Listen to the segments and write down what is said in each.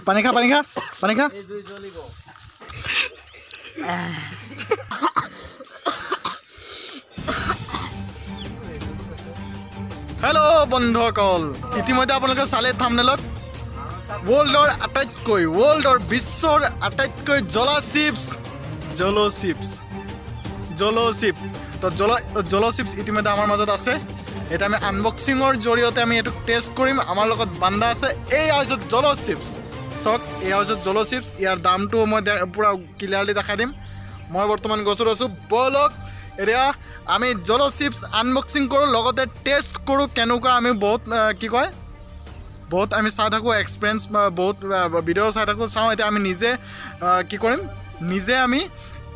পানী খা, পানী খা, পানী খা। হেল্ল' বন্ধুসকল, ইতিমধ্যে আপোনালোকে চালে থাম্বনেইলত ৱৰ্ল্ডৰ আটাইতকৈ, ৱৰ্ল্ডৰ বিশ্বৰ আটাইতকৈ জ্বলা চিপছ, জলো চিপছ, জলো চিপ। তো জলো চিপছ ইতিমধ্যে আমাৰ মাজত আছে। এতিয়া আমি আনবক্সিঙৰ জৰিয়তে আমি এইটো টেষ্ট কৰিম। আমাৰ লগত বান্দা আছে। এইয়া হৈছে জলো চিপছ। চাওক, এয়া হৈছে জলো চিপছ। ইয়াৰ দামটো মই পূৰা ক্লিয়াৰলি দেখাই দিম। মই বৰ্তমান গছত আছোঁ। ব'লক এতিয়া আমি জলো চিপছ আনবক্সিং কৰোঁ, লগতে টেষ্ট কৰোঁ কেনেকুৱা। আমি বহুত কি কয়, বহুত আমি চাই থাকোঁ এক্সপিৰিয়েঞ্চ, বহুত ভিডিঅ' চাই থাকোঁ, চাওঁ। এতিয়া আমি নিজে কি কৰিম, নিজে আমি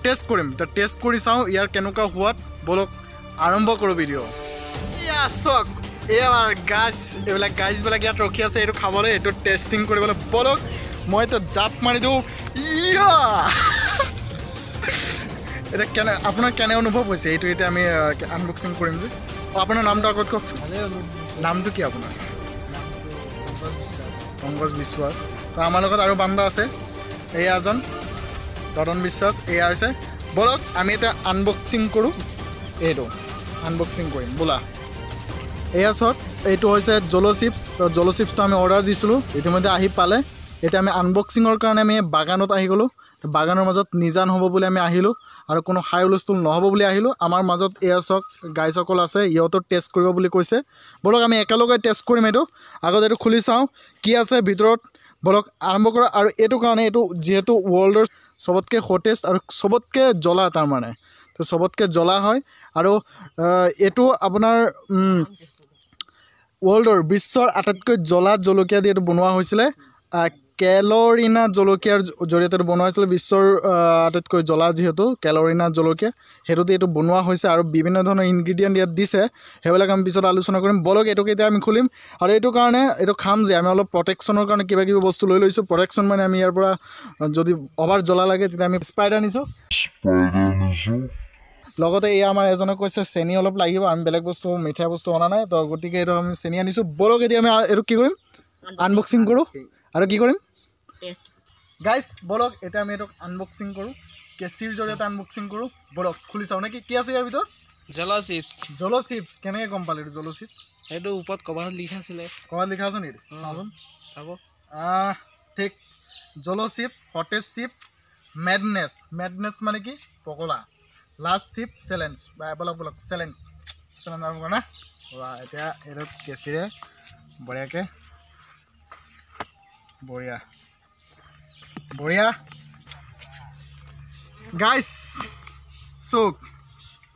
টেষ্ট কৰিম। তো টেষ্ট কৰি চাওঁ ইয়াৰ কেনেকুৱা সোৱাদ। ব'লক আৰম্ভ কৰোঁ ভিডিঅ'। এয়া চাওক, এয়া আমাৰ গাছ, এইবিলাক গাছবিলাক ইয়াত ৰখি আছে এইটো খাবলৈ, এইটো টেষ্টিং কৰিবলৈ। ব'লক মই এতিয়া জাপ মাৰি দিওঁ। ইয়া, এতিয়া কেনে আপোনাৰ কেনে অনুভৱ হৈছে এইটো? এতিয়া আমি আনবক্সিং কৰিম যে। অঁ, আপোনাৰ নামটো আগত কওকচোন। নামটো কি আপোনাৰ? পংকজ বিশ্বাস। তো আমাৰ লগত আৰু বান্দা আছে, এয়া এজন দদন বিশ্বাস, এয়া হৈছে। ব'লক আমি এতিয়া আনবক্সিং কৰোঁ, এইটো আনবক্সিং কৰিম। বোলা, এয়া চাওক, এইটো হৈছে জলো চিপছ। তো জলো চিপছটো আমি অৰ্ডাৰ দিছিলোঁ, ইতিমধ্যে আহি পালে। এতিয়া আমি আনবক্সিঙৰ কাৰণে আমি বাগানত আহি গ'লোঁ। বাগানৰ মাজত নিজান হ'ব বুলি আমি আহিলোঁ আৰু কোনো হাই হুলস্থুল নহ'ব বুলি আহিলোঁ। আমাৰ মাজত এয়া চাওক গাইসকল আছে, ইহঁতো টেষ্ট কৰিব বুলি কৈছে। ব'লক আমি একেলগে টেষ্ট কৰিম এইটো। আগত এইটো খুলি চাওঁ কি আছে ভিতৰত। ব'লক আৰম্ভ কৰোঁ। আৰু এইটো কাৰণে এইটো যিহেতু ৱৰ্ল্ডৰ চবতকৈ হটেষ্ট আৰু চবতকৈ জ্বলা, তাৰমানে তো চবতকৈ জ্বলা হয়। আৰু এইটো আপোনাৰ ৱৰ্ল্ডৰ বিশ্বৰ আটাইতকৈ জ্বলা জলকীয়া দি এইটো বনোৱা হৈছিলে। কেলৰিনা জলকীয়াৰ জৰিয়তে এইটো বনোৱা হৈছিলে। বিশ্বৰ আটাইতকৈ জ্বলা যিহেতু কেলৰিনা জলকীয়া, সেইটো দি এইটো বনোৱা হৈছে। আৰু বিভিন্ন ধৰণৰ ইনগ্ৰিডিয়েণ্ট ইয়াত দিছে, সেইবিলাক আমি পিছত আলোচনা কৰিম। ব'লক এইটোকে এতিয়া আমি খুলিম। আৰু এইটো কাৰণে এইটো খাম যে আমি অলপ প্ৰটেকশ্যনৰ কাৰণে কিবা কিবি বস্তু লৈ লৈছোঁ। প্ৰটেকশ্যন মানে আমি ইয়াৰ পৰা যদি অভাৰ জ্বলা লাগে তেতিয়া আমি স্প্ৰাইট আনিছোঁ। লগতে এয়া আমাৰ এজনে কৈছে চেনি অলপ লাগিব, আমি বেলেগ বস্তু মিঠা বস্তু অনা নাই, তো গতিকে এইটো আমি চেনি আনিছোঁ। ব'লক এতিয়া আমি এইটো কি কৰিম, আনবক্সিং কৰোঁ। আৰু কি কৰিম গাইজ, ব'লক এতিয়া আমি এইটোক আনবক্সিং কৰোঁ, কেঁচিৰ জৰিয়তে আনবক্সিং কৰোঁ। ব'লক খুলি চাওঁ নেকি কি আছে ইয়াৰ ভিতৰত। জলো চিপছ। জলো চিপছ কেনেকৈ গম পালে এইটো জলো চিপছ? সেইটো ওপৰত কভাৰত লিখা আছিলে। কভাৰত লিখা আছে নেকি? চাওঁচোন। চাব। ঠিক, জলো চিপছ হটেষ্ট চিপ মেডনেছ। মেডনেছ মানে কি? পগলা। লাষ্ট চিপ চেলেঞ্জ বা ব'লক ব'লক চেলেঞ্জ, চেলেঞ্জ আৰম্ভ কৰা না। এতিয়া এইটো কেঁচিৰে বঢ়িয়াকৈ, বঢ়িয়া বঢ়িয়া। গাইছ চুক,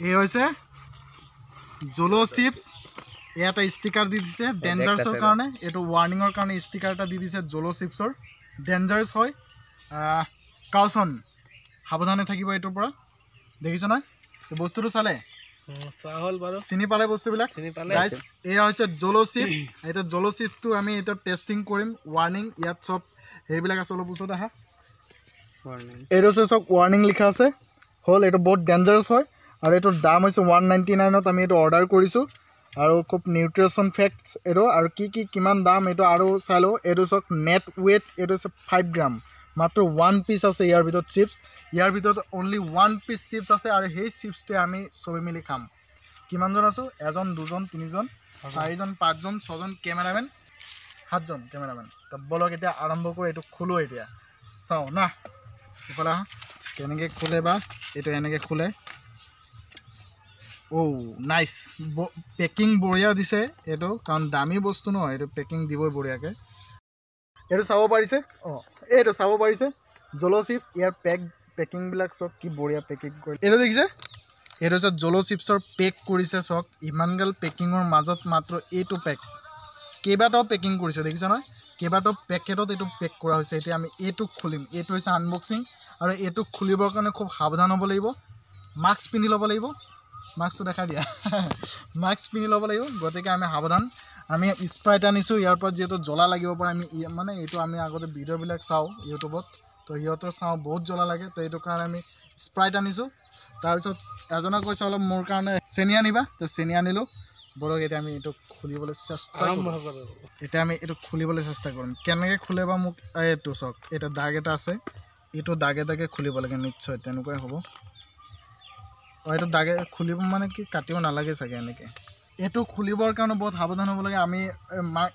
এই হৈছে জলো চিপছ। এয়া এটা ষ্টিকাৰ দি দিছে ডেঞ্জাৰ্ছৰ কাৰণে, এইটো ৱাৰ্ণিঙৰ কাৰণে ষ্টিকাৰ এটা দি দিছে। জলো চিপছৰ ডেঞ্জাৰাছ হয়, কাউচন, সাৱধানে থাকিব এইটোৰ পৰা। দেখিছ নহয় বস্তুটো চালে? চোৱা হ'ল বাৰু। চিনি পালে বস্তুবিলাক? চিনি পালে। গাইছ এয়া হৈছে জলো চিপছ। এতিয়া জলো চিপছটো আমি এতিয়া টেষ্টিং কৰিম। ৱাৰ্ণিং ইয়াত চব হেৰিবিলাক আছে, অলপ ওচৰত আহা। এইটো হৈছে চব ৱাৰ্ণিং লিখা আছে। হ'ল, এইটো বহুত ডেঞ্জাৰাছ হয়। আৰু এইটোৰ দাম হৈছে 199ত আমি এইটো অৰ্ডাৰ কৰিছোঁ। আৰু খুব নিউট্ৰিশ্যন ফেক্টছ এইটো, আৰু কি কি কিমান দাম এইটো আৰু চাই লওঁ। এইটো চাওক নেট ৱেইট, এইটো হৈছে 5 গ্ৰাম, মাত্ৰ 1 পিচ আছে ইয়াৰ ভিতৰত চিপছ। ইয়াৰ ভিতৰত অনলি 1 পিচ চিপছ আছে। আৰু সেই চিপছটোৱে আমি চবে মিলি খাম। কিমানজন আছোঁ? এজন, দুজন, তিনিজন, চাৰিজন, পাঁচজন, ছজন কেমেৰামেন, সাতজন কেমেৰামেন। তো ব'লক এতিয়া আৰম্ভ কৰোঁ, এইটো খোলোঁ এতিয়া। চাওঁ না, ইফালে আহা, কেনেকৈ খোলে বা এইটো এনেকৈ খোলে। অ' নাইচ, পেকিং বঢ়িয়া দিছে এইটো, কাৰণ দামী বস্তু ন, এইটো পেকিং দিবই বঢ়িয়াকৈ। এইটো চাব পাৰিছে? অঁ, এইটো চাব পাৰিছে জলো চিপছ। ইয়াৰ পেকিংবিলাক চব কি বঢ়িয়া পেকিং কৰি। এইটো দেখিছে? এইটো হৈছে জলো চিপছৰ পেক কৰিছে। চাওক, ইমানগাল পেকিঙৰ মাজত মাত্ৰ এইটো পেক, কেইবাটাও পেকিং কৰিছে, দেখিছে নহয়? কেইবাটাও পেকেটত এইটো পেক কৰা হৈছে। এতিয়া আমি এইটো খুলিম। এইটো হৈছে আনবক্সিং। আৰু এইটো খুলিবৰ কাৰণে খুব সাৱধান হ'ব লাগিব, মাস্ক পিন্ধি ল'ব লাগিব। মাস্কটো দেখাই দিয়া, মাস্ক পিন্ধি ল'ব লাগিব। গতিকে আমি সাৱধান। আমি স্প্ৰাইট আনিছোঁ ইয়াৰ পৰা, যিহেতু জ্বলা লাগিব পাৰে। আমি মানে এইটো আমি আগতে ভিডিঅ'বিলাক চাওঁ ইউটিউবত, তো সিহঁতৰ চাওঁ বহুত জ্বলা লাগে, তো এইটো কাৰণে আমি স্প্ৰাইট আনিছোঁ। তাৰপিছত এজনে কৈছে অলপ মোৰ কাৰণে চেনি আনিবা, তো চেনি আনিলোঁ। ব'লক এতিয়া আমি এইটো খুলিবলৈ চেষ্টা কৰোঁ। এতিয়া আমি এইটো খুলিবলৈ চেষ্টা কৰিম। কেনেকৈ খোলে বা মোক এইটো চাওক, এটা দাগ এটা আছে, এইটো দাগে দাগে খুলিব লাগে, নিশ্চয় তেনেকুৱাই হ'ব। অঁ, এইটো দাগে খুলিব মানে কি কাটিব নালাগে চাগে এনেকৈ। এইটো খুলিবৰ কাৰণে বহুত সাৱধান হ'ব লাগে। আমি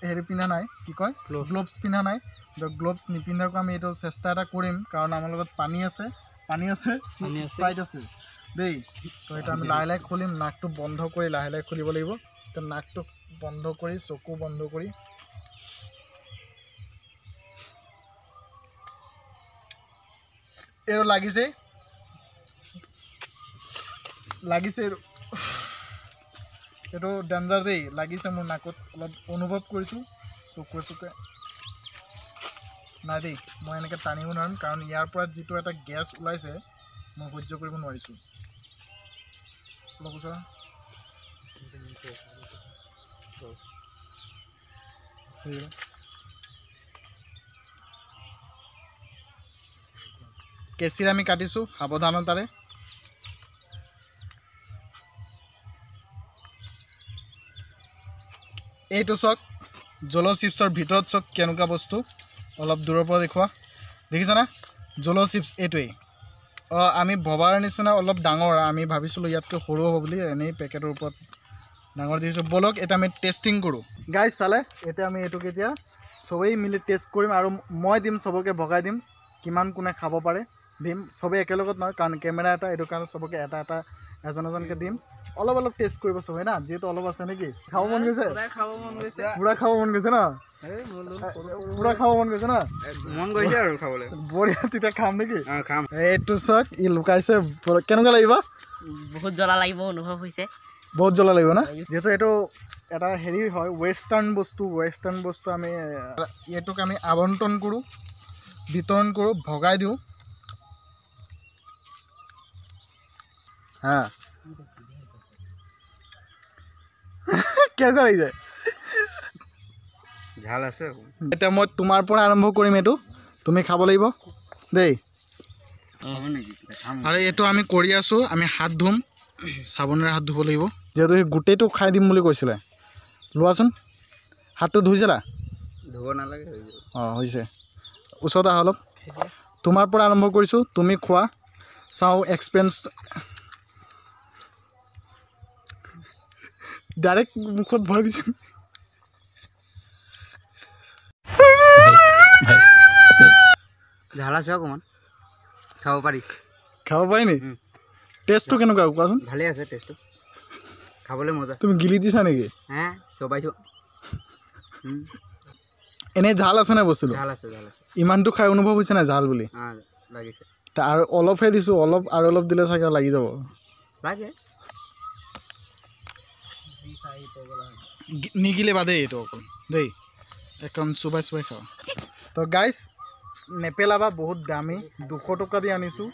হেৰি পিন্ধা নাই, কি কয়, গ্ল'ভছ পিন্ধা নাই। গ্ল'ভছ নিপিন্ধাকৈ আমি এইটো চেষ্টা এটা কৰিম, কাৰণ আমাৰ লগত পানী আছে, পানী আছে, স্প্ৰাইট আছে দেই। তো এইটো আমি লাহে লাহে খুলিম, নাকটো বন্ধ কৰি লাহে লাহে খুলিব লাগিব। তো নাকটো বন্ধ কৰি, চকু বন্ধ কৰি। এইটো লাগিছে, লাগিছে, এইটো ডেঞ্জাৰ দেই, লাগিছে মোৰ নাকত, অলপ অনুভৱ কৰিছোঁ, চকুৱে চকুৱে নাই দেই। মই এনেকৈ টানিব নোৱাৰিম, কাৰণ ইয়াৰ পৰা যিটো এটা গেছ ওলাইছে মই সহ্য কৰিব নোৱাৰিছোঁ। অলপ ওচৰ, কেঁচিৰে আমি কাটিছোঁ সাৱধানতাৰে। এইটো চাওক, জল চিপছৰ ভিতৰত চাওক কেনেকুৱা বস্তু, অলপ দূৰৰ পৰা দেখুওৱা, দেখিছানে? জল চিপছ এইটোৱেই। অঁ, আমি ভবাৰ নিচিনা অলপ ডাঙৰ, আমি ভাবিছিলোঁ ইয়াতকৈ সৰু হ'ব বুলি, এনেই পেকেটৰ ওপৰত ডাঙৰ দেখিছোঁ। ব'লক এতিয়া আমি টেষ্টিং কৰোঁ। গাইজ চালে, এতিয়া আমি এইটোক এতিয়া চবেই মিলি টেষ্ট কৰিম, আৰু মই দিম, চবকে ভগাই দিম, কিমান কোনে খাব পাৰে দিম। চবেই একেলগত নহয়, কাৰণ কেমেৰা এটা, এইটো কাৰণে চবকে এটা এটা এজন এজনকৈ দিম। অলপ অলপ টেষ্ট কৰিব চবেই না, যিহেতু অলপ আছে নেকি। খাব মন গৈছে? পূৰা খাব মন গৈছে ন? পূৰা খাব মন গৈছে ন? মন গৈছে আৰু খাবলৈ। বঢ়িয়া, তেতিয়া খাম নেকি? খাম। এইটো চাওক, ই লুকাইছে। কেনেকুৱা লাগিব? বহুত জ্বলা লাগিব, অনুভৱ হৈছে। বহুত জ্বলা লাগিব না? যিহেতু এইটো এটা হেৰি হয়, ৱেষ্টাৰ্ণ বস্তু, ৱেষ্টাৰ্ণ বস্তু আমি এইটোক আমি আবণ্টন কৰোঁ, বিতৰণ কৰোঁ, ভগাই দিওঁ। হা, কেনেকুৱা লাগিছে? ঝাল আছে। এতিয়া মই তোমাৰ পৰা আৰম্ভ কৰিম, এইটো তুমি খাব লাগিব দেই। আৰু এইটো আমি কৰি আছোঁ, আমি হাত ধুম, চাবোনেৰে হাত ধুব লাগিব, যিহেতু সি গোটেইটো খাই দিম বুলি কৈছিলে। লোৱাচোন, হাতটো ধুইছিলা? ধুব নালাগে। অঁ, হৈছে। ওচৰত আহা অলপ। তোমাৰ পৰা আৰম্ভ কৰিছোঁ, তুমি খোৱা, চাওঁ এক্সপিৰিয়েঞ্চ। ডাইৰেক্ট মুখত ভৰাই দিছে। ঝাল আছে অকণমান, খাব পাৰি। খাব পাৰি নি? টেষ্টটো কেনেকুৱা কোৱাচোন? ভালেই আছে টেষ্টটো, খাবলৈ মজা। তুমি গিলি দিছা নেকি? হে, চবাইছোঁ। এনেই ঝাল আছে নাই বস্তুটো? ঝাল আছে, ঝাল আছে। ইমানটো খাই অনুভৱ হৈছে নাই ঝাল বুলি? লাগিছে। আৰু অলপহে দিছোঁ, অলপ আৰু অলপ দিলে চাগে লাগি যাব। লাগে। নিগিলে বাদেই এইটো অকল দেই, একদম চুবাই চুবাই খাবা। তো গাইজ নেপেলাবা, বহুত দামী, 200 টকা দি আনিছোঁ,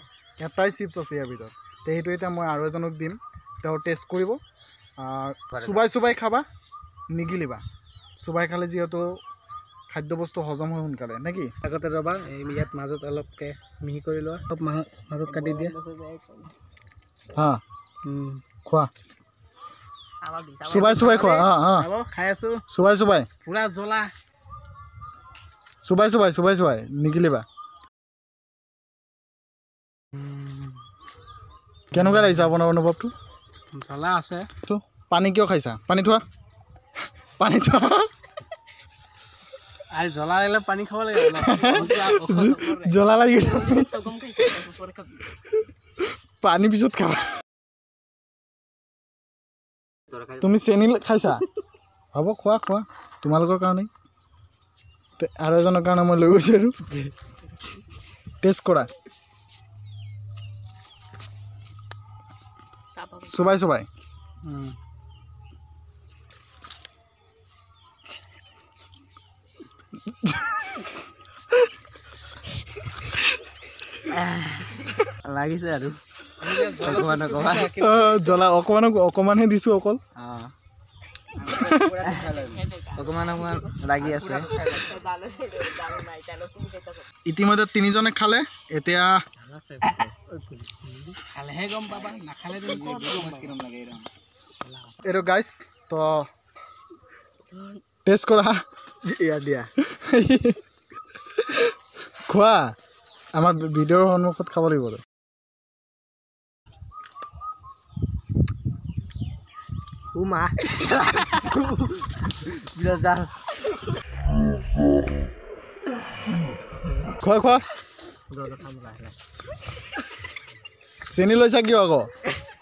এটাই চিপছ আছে ইয়াৰ ভিতৰত। তো সেইটো এতিয়া মই আৰু এজনক দিম, তেওঁ টেষ্ট কৰিব। চুবাই চুবাই খাবা, নিগিলিবা। চুবাই খালে যিহেতু খাদ্যবস্তু হজম হয় সোনকালে, নে কি? আগতে ৰ'বা, এই ইয়াত মাজত অলপকৈ মিহি কৰি লোৱা, অলপ মাজত কাটি দিয়া। হা, খোৱা, চুবাই চুবাই খোৱা। অঁ, খাই আছোঁ, চুবাই চুবাই, পূৰা জ্বলা। চুবাই চুবাই, চুবাই চুবাই, নিগিলিবা। কেনেকুৱা লাগিছে আপোনাৰ অনুভৱটো? জ্বলা আছে। পানী কিয় খাইছা? পানী থোৱা, পানী থোৱা। আৰু জ্বলা লাগিলে পানী খাব লাগে। জ্বলা লাগিছে, পানী পিছত খাবা। তুমি চেনি খাইছা? হ'ব, খোৱা খোৱা, তোমালোকৰ কাৰণেই, আৰু এজনৰ কাৰণে মই লৈ গৈছোঁ। আৰু টেষ্ট কৰা, চুবাই চুবাই। লাগিছে আৰু জ্বলা অকণমান অকণমানহে দিছোঁ, অকল অকণমান অকণমান লাগি আছে। ইতিমধ্যে তিনিজনে খালে। এতিয়া এইটো গাইছ তো টেষ্ট কৰা ইয়াত দিয়া খোৱা আমাৰ ভিডিঅ'ৰ সন্মুখত খাব লাগিব। উমা বিৰাট জাল। খোৱা খোৱা। চেনি লৈছা কিয় আকৌ?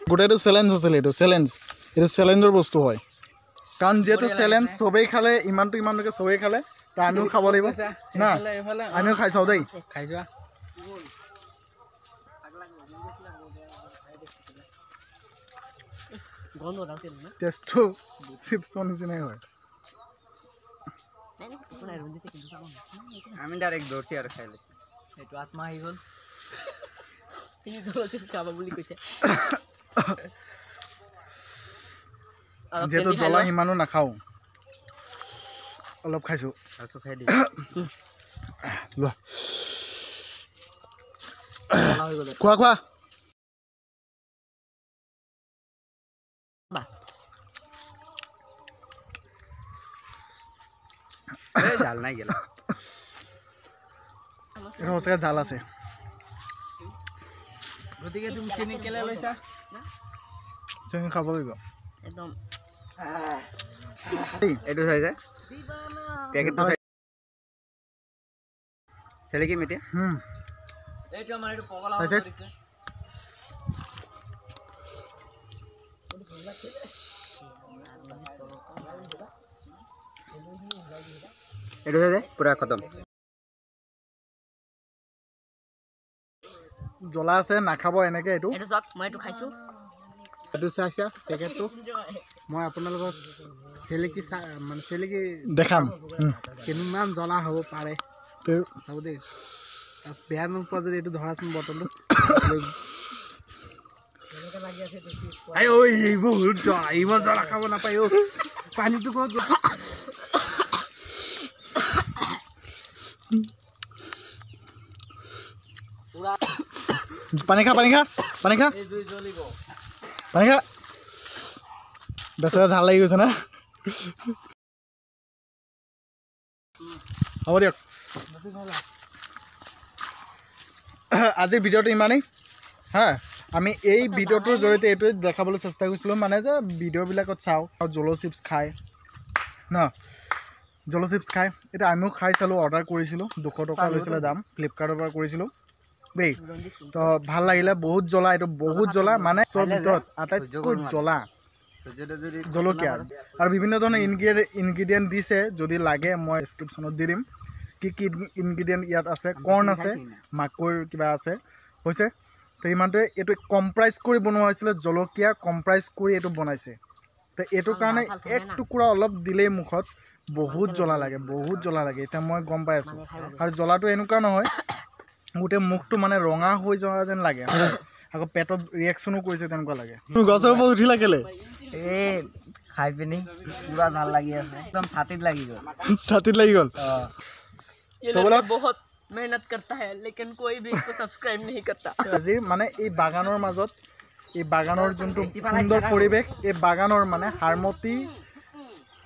গোটেইটো চেলেঞ্জ আছিল, এইটো চেলেঞ্জ, এইটো চেলেঞ্জৰ বস্তু হয়। কাৰণ যিহেতু চেলেঞ্জ চবেই খালে, ইমানটো ইমানটোকে চবেই খালে, ত আমিও খাব লাগিব না? আমিও খাই চাওঁ দেই। খাই যোৱা। টেষ্টটো চিপছৰ নিচিনাই হয়। আমি ডাইৰেক্ট দৌৰছি আৰু খাই লৈছোঁ। এইটো আত্মা আহি গ'ল, চিপছ খাব বুলি কৈছে। যিহেতু জ্বলা সিমানো নাখাওঁ, অলপ খাইছোঁ। খাই দি লোৱা, খোৱা খোৱা। জাল নাই গেলা, এইটো সঁচাকৈ জাল আছে। গতিকে তুমি চেনি কেলে লৈছা? চেনি খাব লাগিব একদম। এইটো চাইছে পেকেটটো চাই চেলেকিম এতিয়া। এইটো আমাৰ এইটো পগলা চাইছে? এইটো চাইছে পুৰা খতম। জ্বলা আছে, নাখাব এনেকে। এইটো এইটো চাওক, মই এইটো খাইছোঁ। এইটো চাইছা পেকেটটো? মই আপোনালোকক চেলেকি মানে চেলেকি দেখাম কিমান জ্বলা হ'ব পাৰে। হ'ব দেই, বেয়া নোপোৱা যদি এইটো ধৰাচোন বটলটো। বহুত জ্বলা, ইমান জ্বলা খাব নাপায় অ'। পানীটো ক'ত? পানী খা, পানী খা, পানী খা, পানী খা। বেচেৰা ঝাল লাগি গৈছে না? হ'ব দিয়ক, আজিৰ ভিডিঅ'টো ইমানেই। হা, আমি এই ভিডিঅ'টোৰ জৰিয়তে এইটোৱে দেখাবলৈ চেষ্টা কৰিছিলোঁ, মানে যে ভিডিঅ'বিলাকত চাওঁ জল' চিপছ খায় ন, জল' চিপছ খায়। এতিয়া আমিও খাই চালোঁ, অৰ্ডাৰ কৰিছিলোঁ, 200 টকা লৈছিলে দাম, ফ্লিপকাৰ্টৰ পৰা কৰিছিলোঁ দেই। তো ভাল লাগিলে, বহুত জ্বলা, এইটো বহুত জ্বলা, মানে চব ভিতৰত আটাইতকৈ জ্বলা জলকীয়া আৰু বিভিন্ন ধৰণৰ ইনগ্ৰিডিয়েণ্ট দিছে। যদি লাগে মই ডেছক্ৰিপশ্যনত দি দিম কি কি ইনগ্ৰিডিয়েণ্ট ইয়াত আছে। কৰ্ণ আছে, মাকৈৰ কিবা আছে, হৈছে। তো ইমানটোৱে এইটো কম্প্ৰাইজ কৰি বনোৱা হৈছিলে, জলকীয়া কম্প্ৰাইজ কৰি এইটো বনাইছে। তো এইটো কাৰণে এক টুকুৰা অলপ দিলেই মুখত বহুত জ্বলা লাগে, বহুত জ্বলা লাগে। এতিয়া মই গম পাই আছোঁ। আৰু জ্বলাটো এনেকুৱা নহয়, গোটেই মুখটো মানে ৰঙা হৈ যোৱা যেন লাগে, আকৌ পেটত ৰিয়েকশ্যনো কৰিছে তেনেকুৱা লাগে। গছৰ ওপৰত উঠিলা কেলে? এই খাই পিনি পুৰা ভাল লাগি আছে, একদম ছাতিত লাগি গ'ল। ছাতিত লাগি গ'ল। বহুত মেহনত करता है लेकिन कोई भी इसको सब्सक्राइब नहीं करता। আজিৰ মানে এই বাগানৰ মাজত, এই বাগানৰ যোনটো সুন্দৰ পৰিৱেশ, এই বাগানৰ মানে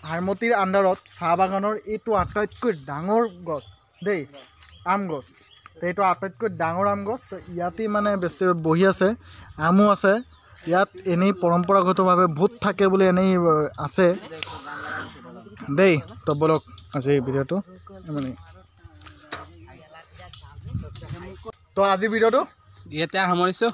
হাৰমতিৰ আণ্ডাৰত চাহ বাগানৰ এইটো আটাইতকৈ ডাঙৰ গছ দেই, আম গছ। তো এইটো আটাইতকৈ ডাঙৰ আম গছ। তো ইয়াতেই মানে বেছি বহি আছে, আমো আছে ইয়াত। এনেই পৰম্পৰাগতভাৱে ভূত থাকে বুলি এনেই আছে দেই। তো বলক আজি ভিডিঅ'টো মানে, তো আজি ভিডিঅ'টো ইয়াতে সামৰিছোঁ।